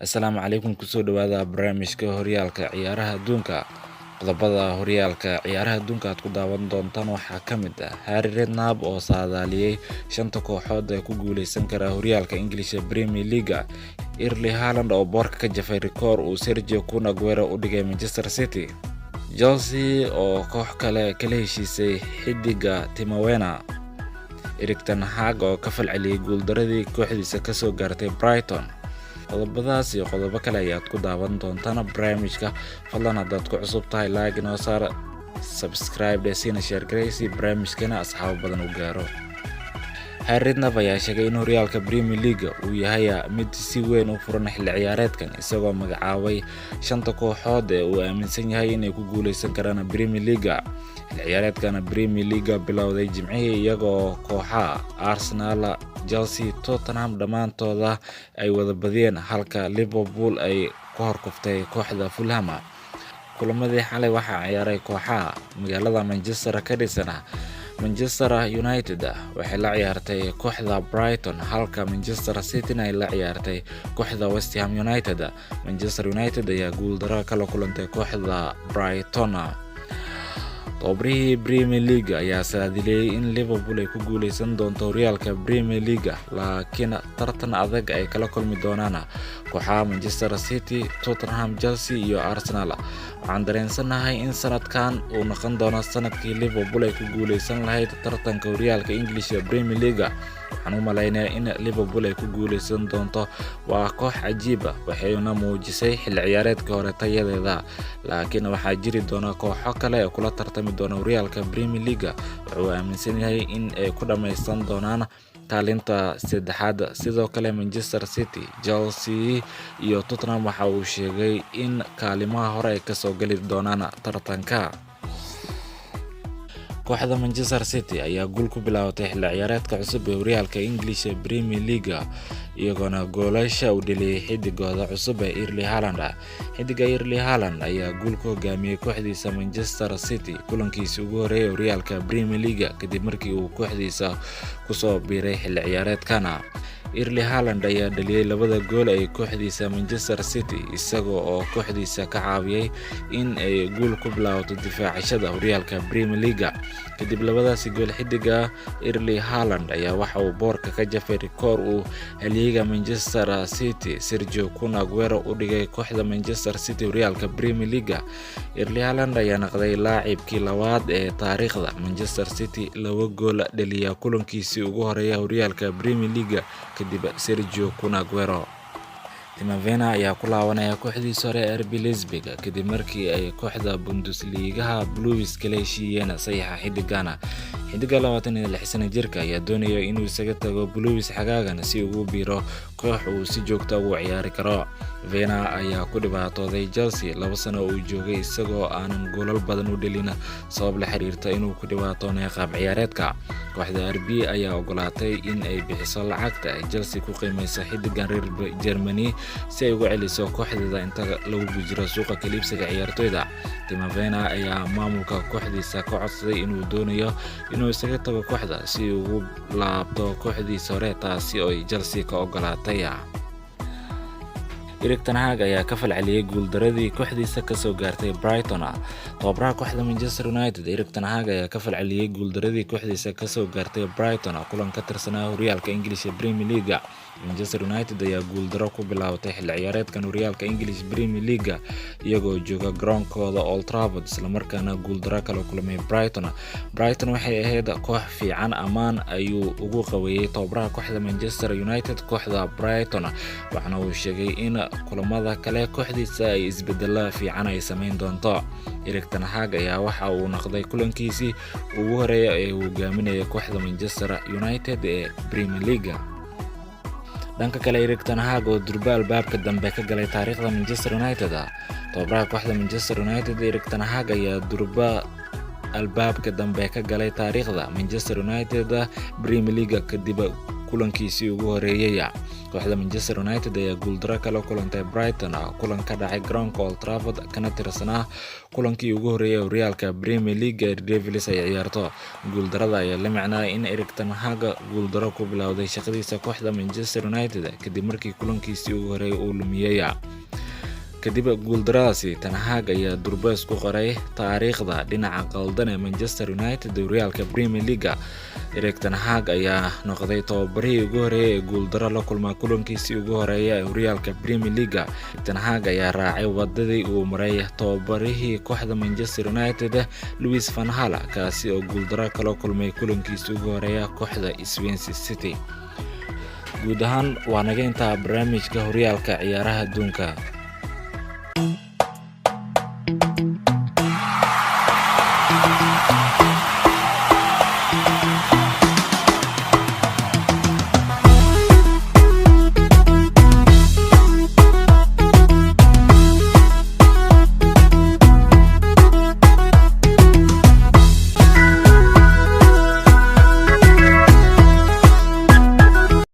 Asalaamu calaykum, kusoo dhawaada barnaamijka horyaalka ciyaaraha adduunka. Qodobada horyaalka ciyaaraha adduunka aad ku daawan doontaan waxaa ka mid ah Harry Redknapp oo saadaaliyay shanta kooxood ee ku guuleysan kara horyaalka English Premier League, Erling Haaland oo boorka ka jafay rikoor uu Sergio Kun Aguero u dhigay Manchester City, Chelsea oo koox kale kala heshiisay xiddiga Timo Werner, Erik ten Hag oo ka falceliyay guuldaradii kooxdiisa kasoo gaartay Brighton. Qodobadaas iyo qodobo kale ayaad ku daawan doontaan barnaamijka. Fadlan haddaad ku cusub tahay, like inoo saar, subscribe dhe, siina share garey si barnaamijkana asxaabo badan u gaaro. Harry Redknapp ayaa sheegay in horyaalka Premier League uu yahay mid si weyn u furan xilli ciyaareedkan, isagoo magacaabay shanta kooxood ee uu aaminsan yahay inay ku guuleysan karaan Premier League. Xilli ciyaareedkan Premier League bilowday Jimcihii, iyagoo kooxaha Arsenal, Chelsea, Tottenham dhammaantooda ay wada badiyeen, halka Liverpool ay ku horkuftay kooxda Fulham. Kulamadii xalay waxaa ciyaaray kooxaha magaalada Manchester ka dhisan. Manchester United waxay la ciyaartay kooxda Brighton, halka Manchester City ay la ciyaartay kooxda West Ham United. Manchester United ayaa guuldaro kala kulantay kooxda Brighton. Tababarihii Premier League ayaa saadiliyay in Liverpool ay ku guuleysan doonto horyaalka Premier League, laakiin tartan adag ay kala kulmi doonaan kooxaha Manchester City, Tottenham, Chelsea iyo Arsenal. "Waxaan dareensanahay in sanadkan uu noqon doono sanadkii Liverpool ay ku guuleysan lahayd tartanka horyaalka English Premier League. Waxaan u maleynayaa in Liverpool ay ku guuleysan doonto. Waa koox cajiib ah, waxayna muujisay xilli ciyaareedkii hore tayadeeda, laakiin waxaa jiri doona kooxo kale ee kula tartami doona horyaalka Premier League." Wuxuu aaminsan yahay in ay ku dhameysan doonaan kaalinta saddexaad. Sidoo kale Manchester City, Chelsea iyo Tottenham waxa uu sheegay in kaalimaha hore ay kasoo gali doonaan tartanka. Kooxda Manchester City ayaa guul ku bilaabatay xilli ciyaareedka cusub ee horyaalka English Premier League, iyagoona goolasha uu dhaliyay xidigooda cusub ee Erling Haaland. Xidiga Erling Haaland ayaa guul ku hogaamiyey kooxdiisa Manchester City kulankiisii ugu horeeyay horyaalka Premier League kadib markii uu kooxdiisa kusoo biiray xilli ciyaareedkan. Erling Haaland ayaa dhaliyay labada gool ee kooxdiisa Manchester City, isaga oo kooxdiisa ka caawiyay in ay guul ku bilaabato difaacashada horyaalka Premier League. Kadib labadaasi gool, xidiga Erling Haaland ayaa waxa uu boorka ka jafay rikoor uu halyeeyga Manchester City Sergio Kun Aguero u dhigay kooxda Manchester City horyaalka Premier League. Erling Haaland ayaa noqday laacibkii labaad ee taariikhda Manchester City laba gool dhaliya kulankiisii ugu horeeya horyaalka Premier League kadib Sergio Kun Aguero. Timo Werner ayaa ku laabanaya kooxdiisa hore ee RB Leipzig kadib markii ay kooxda Bundesligaha Blues kala heshiiyeen saxiixa xiddigan. Xiddiga 26 sano jirka ayaa doonaya inuu isaga tago Blues xagaagan si ugu biiro koox uu si joogto ugu ciyaari karo. Werner ayaa ku dhibaatooday Chelsea 2 sano uu joogay, isagoo aanan goolal badan u dhalin sabab la xiriirta inuu ku dhibaatoonayo qaab ciyaareedka. Kooxda RB ayaa ogolaatay in ay bixiso lacagta ay Chelsea ku qiimeyso xiddigan reer Germany si ay uga celiso kooxdeeda inta lagu jiro suuqa kala iibsiga ciyaartoyda. Timo Werner ayaa maamulka kooxdiisa ka codsaday inuu doonayo inuu isaga tago kooxda si uu ugu laabto kooxdiisa hore, taasi oo ay Chelsea ka ogolaatay. Erik ten Hag ayaa ka falceliyay guuldaradii kooxdiisa kasoo gaartay Brighton. Tababaraha kooxda Manchester United Erik ten Hag ayaa ka falceliyay guuldaradii kooxdiisa kasoo gaartay Brighton kulan ka tirsanaa horyaalka English Premier League. Manchester United ayaa guuldaro ku bilaabatay xilli ciyaareedkan horyaalka English Premier League, iyagoo jooga garoonkooda Old Trafford, islamarkaana guuldaro kala kulmay Brighton. "Brighton waxay ahayd koox fiican," ammaan ayuu ugu qaweeyay tababaraha kooxda Manchester United kooxda Brighton, waxaana uu sheegay in kulamada kale kooxdiisa ay isbedelo fiican ay sameyn doonto. Erik ten Hag ayaa waxa uu noqday kulankiisii ugu horeeya ee uu hogaaminaya kooxda Manchester United ee Premier League. Dhanka kale, Erik ten Hag oo durba albaabka dambe ka galay taariikhda Manchester United. Tababaraha kooxda Manchester United Erik ten Hag ayaa durba albaabka dambe ka galay taariikhda Manchester United Premier League kadib kulankiisii ugu horeeyay. Kooxda Manchester United ayaa guuldaro kala kulantay Brighton kulan ka dhacay garoonka Old Trafford, kana tirsanaa kulankii ugu horeeyay horyaalka Premier League ee Devils ay ciyaarto. Guuldarada ayaa la micnaa in Erik ten Hag guuldaro ku bilowday shaqadiisa kooxda Manchester United kadib markii kulankiisii ugu horeeyay uu lumiyey. Kadib guuldaradaasi, Ten Hag ayaa durbees ku qoray taariikhda dhinaca qaldan ee Manchester United horyaalka Premier League. Erik ten Hag ayaa noqday tababarihii ugu horeeyay ee guuldaro la kulma kulankiisii ugu horeeya ee horyaalka Premier League. Ten Hag ayaa raacay wadadii uu maray tababarihii kooxda Manchester United Louis van Gaal, kaasi oo guuldaro kala kulmay kulankiisii ugu horeeya kooxda Swansea City. Guud ahaan waa naga intaa barnaamijka horyaalka ciyaaraha adduunka.